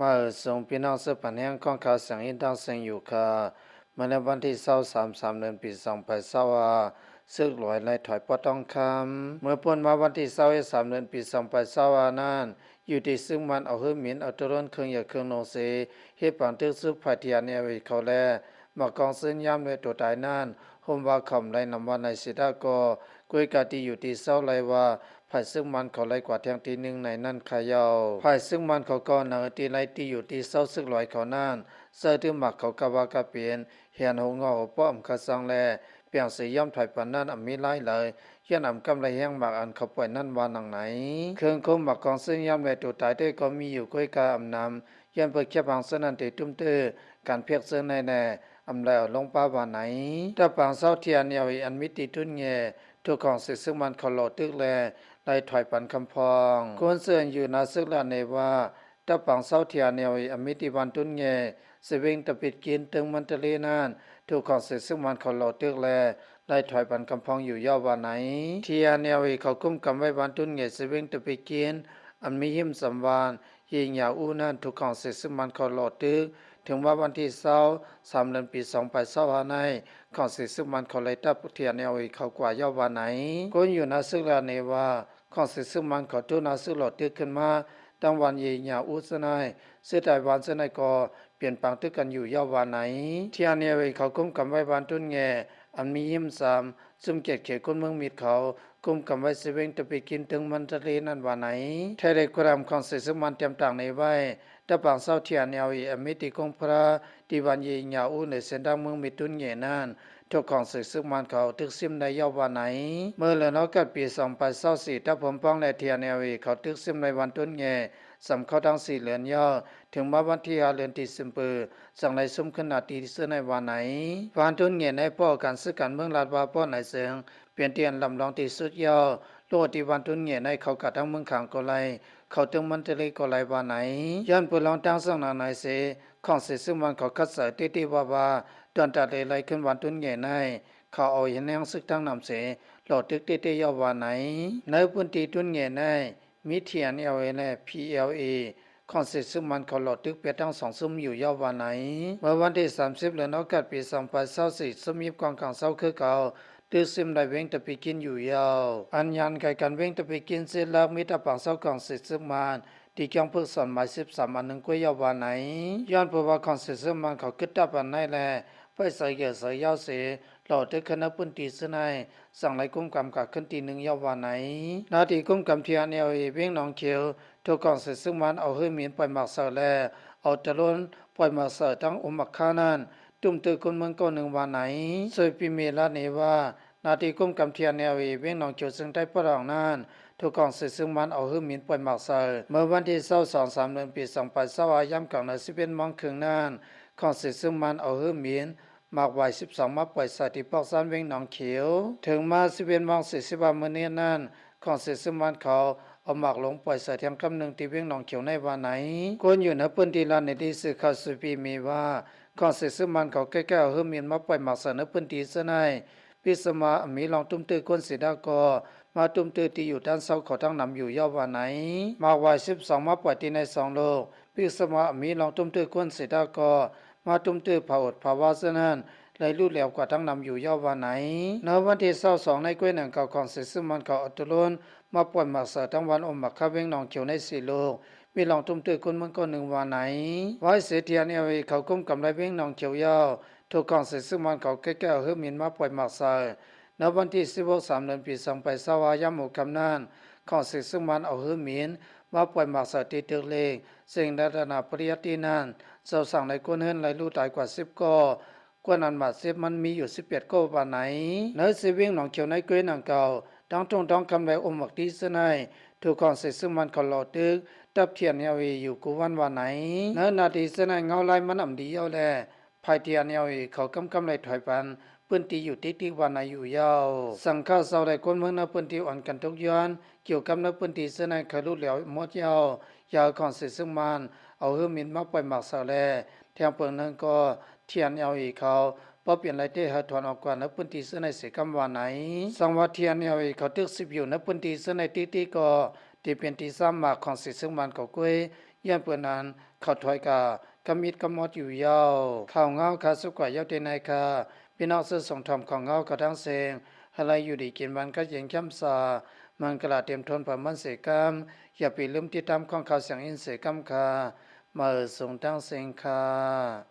ມາເອີ ສອງ ພີ່ນ້ອງເຊີບພັນແຮງຂອງຂ່າວສຽງອິນທາງສຽງຢູ່ຄ່າ. ເມື່ອໃນວັນທີຊາວສາມ ສາມເດືອນ ປີສອງພັນຊາວຫ້າ ເສິກຫຼວຍໄລ່ຖອຍປ່າຕອງຄຳ. ເມື່ອປົນມາວັນທີຊາວເອັດ ສາມເດືອນ ປີສອງພັນຊາວຫ້ານັ້ນ ຢູ່ທີ່ເສິກມັນເອົາຮືບມິນ ເອົາໂດຣນເຄື່ອງໃຫຍ່ເຄື່ອງໜຸ່ງເສ ເຮັດປາງຕຶກຊຸບຝ່າຍ ທີເອັນເອັລເອ ເຂົາແລະ ໝາກກອງເຊີນຍາມແລະໂຕຕາຍນັ້ນ ໂຮມວ່າເຂົາບໍ່ໄດ້ນຳວ່າໃນເສດາກໍ ກວຍກາທີ່ຢູ່ທີ່ເຊົາໄລ່ວ່າ ຝ່າຍເສິກມັນເຂົາໄລ່ກວ່າແທ່ງທີໜຶ່ງໃນນັ້ນຂະເຍົາ. ຝ່າຍເສິກມັນເຂົາກໍໜາທີ່ໄລ່ທີ່ຢູ່ທີ່ເຊົາເສິກຫຼວຍເຂົານັ້ນ ເຊີຖືໝາກເຂົາກະວ່າກະເປັນ ແຮນຫົວງອກຫົວປ້ອມຄະສັງແລ ແປງເສຍອາມຖອຍປານນັ້ນອຳມີຫຼາຍເລີຍ ຍ້ອນອຳກຳໄລ່ແຮງໝາກອັນເຂົາປ່ອຍນັ້ນວ່າໜັງໃນ. ເຄື່ອງຄົງໝາກກອງເຊີນຍາມແລໂຕຕາຍເດ້ກໍມີຢູ່ ກວຍກາອຳນຳ ຍ້ອນເພິ່ນແຄບຫາງເຊິ່ງນັ້ນເຕະຕຸ້ມຕື້ ການເພກເຊິ່ງໃນແດ່ ອຳໄລເອົາລົງປາວ່າໃນ. ຕະປາງເຊົາ ທີເອັນເອັລເອ ອັນມີຕີຕຸ້ນແງ່ ຖືກຂອງເສກເຊິ່ງມັນເຂົາຫຼໍ້ຕຶກແລ ໄລ່ຖອຍປັນຄຳພອງ. ຄົນເຊິ່ງຢູ່ໜ້າເສິກລະເນວ່າ ຕະປາງເຊົາ ທີເອັນເອັລເອ ອັນມີທີ່ບ້ານຕຸ້ນແງ່ ເຊເວັງຕະປິດກິນ ເຕີງມັນຕະເລນັ້ນ ຖືກຂອງເສກເຊິ່ງມັນເຂົາຫຼໍ້ຕຶກແລ ໄລ່ຖອຍປັນຄຳພອງຢູ່ເຍົາວ່າໃນ. ທີເອັນເອັລເອ ເຂົາກຸມກຳໄວ້ບ້ານຕຸ້ນແງ່ ເຊເວັງຕະປິດກິນ ອັນມີຮິມສຳຫວານ ເຢຍຢາອູນັ້ນ ຖືກຂອງເສກເຊິ່ງມັນເຂົາຫຼໍ້ຕຶກ. ເຖິງວ່າວັນທີຊາວ ສາມເດືອນ ປີສອງພັນຊາວຫ້າໃນ ຂອງເສກເຊິ່ງມັນເຂົາໄລ່ຕັບ ທີເອັນເອັລເອ ເຂົາກວ່າເຍົາວ່າໃນ. ຄົນຢູ່ໜ້າເສິກລະເນວ່າ ຂອງເສກເຊິ່ງມັນເຂົາຖືກໜ້າເສິກຫຼໍ້ຕຶກຂຶ້ນມາ ຕັ້ງວັນເຢຍຢາອູເຊິ່ງໃນ ເຊິ່ງຕາຍວານເຊິ່ງໃນກໍ ປ່ຽນປາງຕຶກກັນຢູ່ເຍົາວ່າໃນ. ທີເອັນເອັລເອ ເຂົາກຸມກຳໄວ້ບ້ານຕຸ້ນແງ່ ອັນມີຮິມສາມ ຊຸມເຂດເຂດຄົນເມືອງມິດເຂົາ ກຸມກຳໄວ້ເຊເວັງຕະປິດກິນ ເຕີງມັນຕະເລນັ້ນວ່າໃນ. ແທ້ແລະກໍຕາມ ຂອງເສກເຊິ່ງມັນຕຽມຕາງໃນໄວ້ ຕະປາງເຊົາ ທີເອັນເອັລເອ ອັນມີທີ່ກົງພະລາ ທີ່ບ້ານເຢຍຢາອູ ໃນເສັ້ນທາງເມືອງມິດຕຸ້ນແງ່ນັ້ນ ຖືກຂອງເສກເຊິ່ງມັນເຂົາຕຶກຊິມໄດ້ເຍົາວ່າໃນ. ເມື່ອເດືອນອາກາດປີສອງພັນຊາວສີ່ ຕະພົມປ້ອງແລະ ທີເອັນເອັລເອ ເຂົາຕຶກຊິມໄດ້ບ້ານຕຸ້ນແງ່ ສຳເຂົ້າທັງສີ່ເຮືອນເຍົາ. ເຖິງມາວັນທີຫ້າເດືອນດີເຊັມເບີ ຈັ່ງໄດ້ຊຸມຂຶ້ນໜ້າທີ່ເຊິ່ງໃນວ່າໃນ. ບ້ານຕຸ້ນແງ່ໃນປ້ອການເຊິ່ງການເມືອງລາດວ່າປ້ອນາຍເຊີງ ເປັນທີ່ອັນລຳລອງທີ່ສຸດເຍົາ. ໂລກທີ່ບ້ານຕຸ້ນແງ່ໃນເຂົາກະທັງເມືອງຄາງກໍໄລ່ ເຂົາເຖິງມັນຕະເລກໍໄລ່ວ່າໃນ. ຍ້ອນເປີດລອງຕັ້ງສຳນັກນາຍເສ ຂອງເສກເຊິ່ງມັນເຂົາຄັດສາຍຕິຕິວ່າວ່າ ດອນຕາເລໄລ່ຂຶ້ນບ້ານຕຸ້ນແງ່ໃນ ເຂົາເອົາເຫັນແຮງເຊິ່ງທັງນຳເສ ຫຼໍ້ຕຶກເຕະເຕະເຍົາວ່າໃນ. ໃນພື້ນທີ່ຕຸ້ນແງ່ໃນ ມີ ທີເອັນເອັລເອ ແລະ ພີເອັລເອ ຂອງເສກເຊິ່ງມັນເຂົາຫຼໍ້ຕຶກແປດທັງສອງຊຸມຢູ່ເຍົາວ່າໃນ. ເມື່ອວັນທີສາມສິບເດືອນອາກາດປີສອງພັນຊາວສີ່ ຊຸມຍິບກອງກາງເຊົາຄືເກົ່າ ຕຶກຊິມໄດ້ເວັງຕະປິດກິນຢູ່ເຍົາ. ອັນຍານໄກກັນເວັງຕະປິດກິນເສດຫຼັກ ມີຕະປາງເຊົາຂອງເສກເຊິ່ງມັນ ທີ່ກຽງຝຶກສອນໝາຍສິບສາມອັນໜຶ່ງກວຍເຍົາວ່າໃນ. ຍ້ອນເພາະວ່າຂອງເສກເຊິ່ງມັນເຂົາກຶດຕັບອັນໃນແລ ໄປໃສ່ເກີດໃສ່ເຍົາເສ ຫຼໍ້ຕຶກຂຶ້ນໃນພື້ນທີ່ເຊິ່ງໃນ ສັ່ງໄລ່ກຸມກຳກາຂຶ້ນທີໜຶ່ງເຍົາວ່າໃນ. ໜ້າທີ່ກຸມກຳ ທີເອັນເອັລເອ ເວັງໜອງຂຽວ ຖືກຂອງເສກເຊິ່ງມັນເອົາຮືບມິນປ່ອຍໝາກໃສ່ແລ ເອົາໂດຣນປ່ອຍໝາກໃສ່ທັງອົມໝາກຄານັ້ນ ຕຸ້ມຕື້ຄົນເມືອງເກົ້າໜຶ່ງວ່າໃນ. ໂຊຍປີເມ ລາດເນວ່າ ໜ້າທີ່ກຸມກຳ ທີເອັນເອັລເອ ເວັງໜອງຂຽວເຊິ່ງໃຕ້ປະດອງນັ້ນ ຖືກຂອງເສກເຊິ່ງມັນເອົາຮືບມິນປ່ອຍໝາກໃສ່. ເມື່ອວັນທີຊາວສອງ ສາມເດືອນ ປີສອງພັນຊາວຫ້າ ຍາມກາງນານ ສິບເອັດໂມງເຄິ່ງນັ້ນ ຂອງເສກເຊິ່ງມັນເອົາຮືບມິນ ໝາກວາຍສິບສອງມາປ່ອຍໃສ່ທີ່ປອກຊານເວັງໜອງຂຽວ. ເຖິງມາສິບເອັດໂມງສີ່ສິບຫ້າມິນິດນັ້ນ ຂອງເສກເຊິ່ງມັນເຂົາເອົາໝາກຫຼົງປ່ອຍໃສ່ແທ່ງກຳໜຶ່ງທີ່ເວັງໜອງຂຽວໃນວ່າໃນ. ຄົນຢູ່ໃນພື້ນທີ່ລາວໃນທີ່ສື່ຂ່າວ ສະປີເມ ວ່າ ຂອງເສກເຊິ່ງມັນເຂົາໃກ້ໆເອົາຮືບມິນມາປ່ອຍໝາກໃສ່ໃນພື້ນທີ່ເຊິ່ງໃນ ປິກຊະມາອາດມີລອງຕຸ້ມຕື້ຄົນເສດາກໍ ມາຕຸ້ມຕື້ທີ່ຢູ່ດ້ານເຊົາເຂົາທັງນຳຢູ່ເຍົາວ່າໃນ. ໝາກວາຍສິບສອງມາປ່ອຍທີ່ໃນສອງລູກ ປິກຊະມາອາດມີລອງຕຸ້ມຕື້ຄົນເສດາກໍ ມາຕຸ້ມຕື້ຜາອົດຜາວາເຊິ່ງນັ້ນ ໄລ່ລຸແຫຼວກວ່າທັງນຳຢູ່ເຍົາວ່າໃນ. ໃນວັນທີຊາວສອງໃນກວຍໜັງເກົ່າ ຂອງເສກເຊິ່ງມັນເຂົາເອົາໂດຣນມາປ່ອຍໝາກໃສ່ທັງວັນອົມໝາກຄາເວັງໜອງຂຽວໃນສີ່ລູກ ມີລອງຕຸ້ມຕື້ຄົນເມືອງເກົ້າໜຶ່ງວ່າໃນ. ວາຍເສ ທີເອັນເອັລເອ ເຂົາກຸມກຳໄດ້ເວັງໜອງຂຽວເຍົາ ຖືກຂອງເສກເຊິ່ງມັນເຂົາໃກ້ໆເອົາຮືບມິນມາປ່ອຍໝາກໃສ່. ໃນວັນທີສິບຫົກ ສາມເດືອນ ປີສອງພັນຊາວຫ້າ ຍາມຫົວຄ່ຳນັ້ນ ຂອງເສກເຊິ່ງມັນເອົາຮືບມິນມາປ່ອຍໝາກໃສ່ທີ່ຕຶກເຫຼັກ ເຊິ່ງໃນລະນະປະລິຍັດທີ່ນັ້ນ ເຈົ້າສ້າງໃນຄົນເຮືອນໄລ່ລຸຕາຍກວ່າສິບກໍ ກວ່ານັ້ນບາດເຈັບມັນມີຢູ່ສິບແປດກໍວ່າໃນ. ໃນເຊເວັງໜອງຂຽວໃນແຂວງໜອງເກົາ ທັງທົ່ງທອງຄຳ ແລະ ອົມໝາກຕີເຊິ່ງໃນ ຖືກຂອງເສກເຊິ່ງມັນເຂົາຫຼໍ້ຕຶກ ຕັບ ທີເອັນເອັລເອ ຢູ່ກູ່ວັນວ່າໃນ. ໃນນາທີເຊິ່ງໃນເງົາລາຍມັນອຳດີເຍົາແລ ຝ່າຍ ທີເອັນເອັລເອ ເຂົາກຳກຳໄລ່ຖອຍປັນ ພື້ນທີ່ຢູ່ຕິກໆວ່າໃນຢູ່ເຍົາ. ສັງຄະເຊົາ ແລະ ຄົນເມືອງໃນພື້ນທີ່ອ່ອນກັນທຸກຍ້ອນ ກິວກຳໃນພື້ນທີ່ເຊິ່ງໃນ ໄຄລຸແຫຼວໝົດເຍົາ ຢ່າໃຫ້ຂອງເສກເຊິ່ງມັນເອົາຮືບມິນມາປ່ອຍໝາກໃສ່ແລ ແຖມເພິ່ນໜຶ່ງກໍ ທີເອັນເອັລເອ ເຂົາບໍ່ປ່ຽນລາຍໄດ້ໃຫ້ຖອນອອກກວ່າໃນພື້ນທີ່ເຊິ່ງໃນເສຍກຳວ່າໃນ. ສັງວ່າ ທີເອັນເອັລເອ ເຂົາຕຶກຊິບຢູ່ໃນພື້ນທີ່ເຊິ່ງໃນຕິກໆກໍ ທີ່ເປັນທີ່ສາມາດຂອງເສກເຊິ່ງມັນເຂົາກວຍ ຢ້ານເພິ່ນນັ້ນເຂົາຖອຍກະກຳອິດກຳໝອດຢູ່ເຍົາວ. ຂ່າວເງົາຂ້າສຸກກວ່າເຍົາວເຕໃນຄ່າ. ພີ່ນ້ອງເຊີນສົ່ງຖ່ອມຂ່າວເງົາຂ້າທັງເຊັງ ໃຫ້ໄດ້ຢູ່ດີກິນຫວານ ກະເຢັນແຄມຊາ ມັງກະລາເຕັມທົນປະມານເສກຳ. ຢ່າໄປລືມຕິດຕາມຂອງຂ່າວສຽງອິນເສກຳຄ່າ. ມາເອີສົງທັງເຊັງຄ່າ.